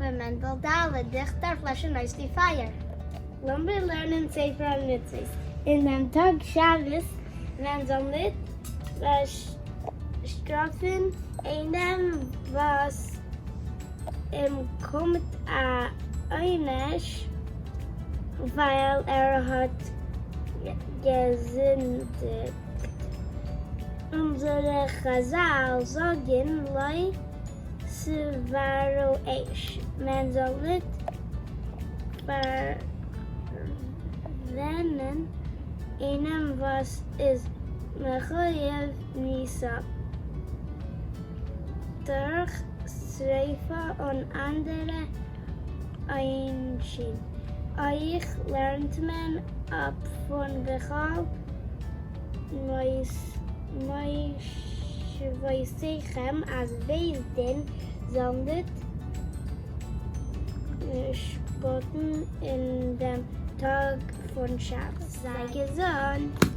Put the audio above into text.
פון מענדל ד', איך דארף לעשן אויס די פייער. לאמיר לערנען ספר המצוות אין דעם טאג שבת, מען זאל ניט באשטראפן איינעם וואס אים קומט א עונש ווייל ער האט געזינדיגט. אונזערע חזל זאגן לא תבערו אש, מען זאל ניט פארברענען איינעם וואס איז מחויב מיתה דורך שריפה און אנדערע עונשים. אויך לערנט מען אפ פון בכל מושבותיכם אז בית דין זאל ניט משפטן אין דעם טאג פון שבת. זיי געזונט!